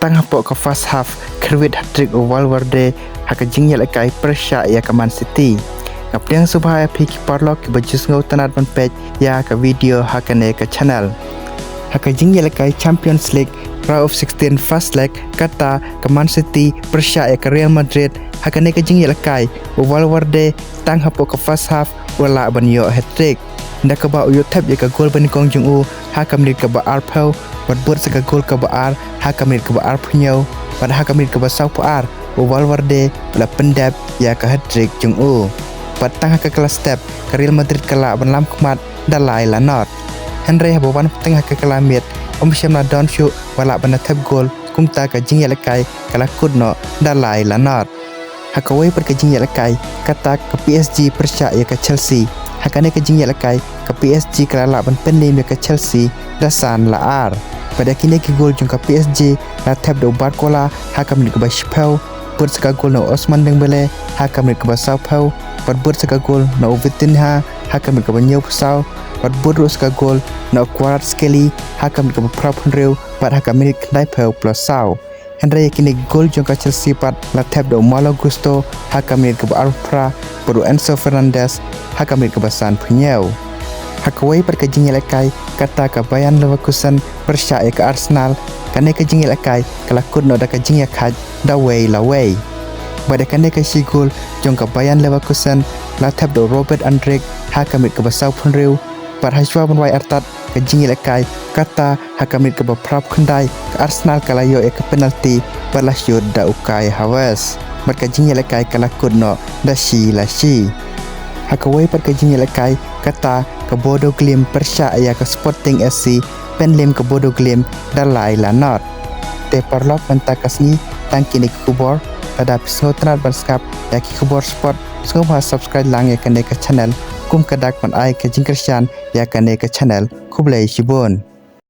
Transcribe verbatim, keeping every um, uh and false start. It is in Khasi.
Tang hapoh ka first half, kyrwit hat-trick u Valverde ha ka jingïalehkai pyrshah ïa ka Man City. Nga pdiang sngewbha ïa phi ki paralok kiba ju sngewtynnat ban peit ïa ka video ha kane ka channel. Ha ka jingïalehkai Champions League Round of sixteen first leg, kata ka Man City pyrshah ïa ka Real Madrid, ha kane ka jingïalehkai u Valverde tang hapoh ka first half u la lah ban ïoh hat-trick. Da kaba u ïoh thep ïa ka gol banyngkong jong u ha ka minit kaba arphew, bad bud sa ka gol kaba ar ha ka minit kaba arphew hynñiew, bad ha ka minit kaba sawphew ar u Valverde u la pyndep ïa ka hat-trick jong u. Bad tang ha kata ka step ka Real Madrid ka lah ban lam khmat da lai la nod. Hynrei haba wan pateng ha kata ka miet, ym shym la don shuh ba lah ban da thep gol, kumta ka jingïalehkai ka la kut noh da lai la nod. Ha kawei pat ka jingïalehkai, kata ka P S G pyrshah ïa ka Chelsea. Ha kane ka jingïalehkai ka P S G ka la lah ban pynliem ïa ka Chelsea da san la ar. Bad ïa kine ki gol jong ka P S G la thep da u Barcola ha ka minit kaba shiphew, bud sa ka gol na u Ousmane Dembélé ha ka minit kaba sawphew, bad bud sa ka gol na u Vitinha ha ka minit kaba hynñiewphew saw, bad bud ruh sa ka gol na u Kvaratskhelia ha ka minit kaba phraphew hynriew, bad ha ka minit khyndaiphew phew saw. Hynrei ïa kine ki gol jong ka Chelsea pat la thep da u Malo Gusto ha ka minit kaba arphew phra, bad u Enzo Fernandez ha ka minit kaba sanphew hynñiew. Ha kawei pat ka jingïalehkai, kata ka Bayer Leverkusen pyrshah ïa ka Arsenal, kane ka jingïalehkai ka la kut noh da ka jingïakhaid da wei la wei. Bad ïa kane ka shi gol jong ka Bayer Leverkusen la thep da u Robert Andrich ha ka minit kaba sawphew hynriew, bad ha shuwa ban wai artat ka jingïalehkai, kata ha ka minit kaba phraphew khyndai ka Arsenal ka la ïoh ïa ka penalty bad la shoot da u Kai Havertz. Bad ka jingïalehkai ka la kut noh da shi la shi. Ha kawei pat ka jingïalehkai, kata ka Bodo Glimt pyrshah ïa ka Sporting S C, pynliem ka Bodo Glimt da lai la nod. Te paralok, mynta ka sngi tang kine ki khubor. Lada phi sngewtynnat ban sngap ïa ki khubor sport, sngewbha subscribe lang ïa kane ka channel, kum ka dak ban ai ka jingkyrshan ïa kane ka channel. Khublei shibun.